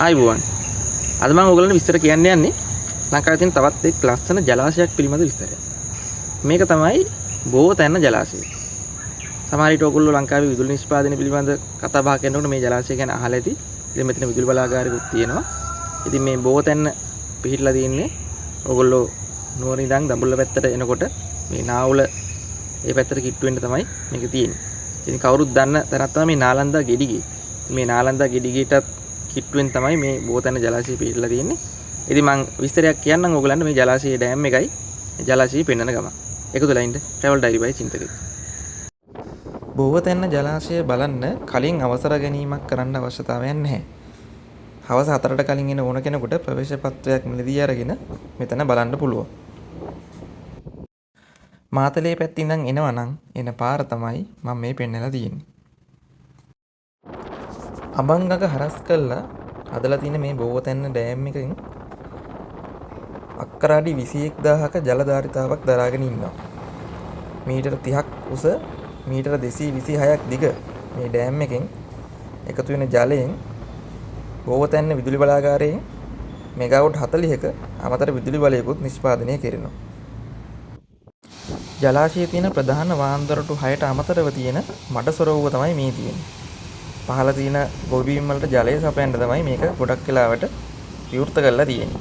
ආයුබෝවන්. අද මම ඔයගොල්ලන්ට විස්තර කියන්න යන්නේ ලංකාවේ තියෙන තවත් එක් ලස්සන ජලාශයක් පිළිබඳ විස්තරයක්. මේක තමයි බෝවතැන්න ජලාශය. සමහර විට ඔයගොල්ලෝ ලංකාවේ විදුලි නිෂ්පාදනය පිළිබඳ කතා බහ කරනකොට මේ ජලාශය ගැන අහලා ඇති. ඉතින් මෙතන විදුලි බලාගාරයකුත් තියෙනවා. ඉතින් මේ බෝවතැන්න පිහිටලා තියෙන්නේ ඔයගොල්ලෝ නුවර ඉඳන් දඹුල්ල පැත්තට එනකොට මේ නාවුල ඒ පැත්තට කිට්ටු වෙන්න තමයි මේක තියෙන්නේ. ඉතින් කවුරුත් දන්න තැනක් තමයි මේ නාලන්දා ගෙඩිගේ. මේ නාලන්දා ගෙඩිගේටත් කිට්ටුවෙන් තමයි මේ බෝතැන්න ජලාශය පිහිටලා තියෙන්නේ. ඉතින් මං විස්තරයක් කියන්නම් ඔයගලන්ට මේ ජලාශයේ ඩෑම් එකයි ජලාශය පෙන්වන ගමන්. එකතු වෙලා ඉන්න ට්‍රැවල් ඩයරි බයි චින්තකෙක්. බෝවතැන්න ජලාශය බලන්න කලින් අවසර ගැනීමක් කරන්න අවශ්‍යතාවයක් නැහැ. හවස 4ට කලින් එන ඕන කෙනෙකුට ප්‍රවේශ පත්‍රයක් මිලදී අරගෙන මෙතන බලන්න පුළුවන්. මාතලේ පැත්තේ ඉඳන් එනවා නම් එන පාර තමයි මම මේ පෙන්නලා තියෙන්නේ. අඹංගඟ හරස් කරලා හදලා තියෙන මේ බෝවතැන්න ඩෑම් එකෙන් අක්කර අඩි 21,000ක ජල ධාරිතාවක් දරාගෙන ඉන්නවා. මීටර 30ක් උස, මීටර 226ක් දිග මේ ඩෑම් එකෙන් එකතු වෙන ජලයෙන් බෝවතැන්න විදුලි බලාගාරයෙන් මෙගාවොට් 40ක අමතර විදුලි බලයකුත් නිෂ්පාදනය කෙරෙනවා. ජලාශයේ තියෙන ප්‍රධාන වාන් දොරටු 6ට අමතරව තියෙන මඩ සොරවුව තමයි මේ තියෙන්නේ. පහළ තියෙන ගොවිබිම් වලට ජලය සපයන්න තමයි මේක ගොඩක් වෙලාවට විවෘත කරලා තියෙන්නේ.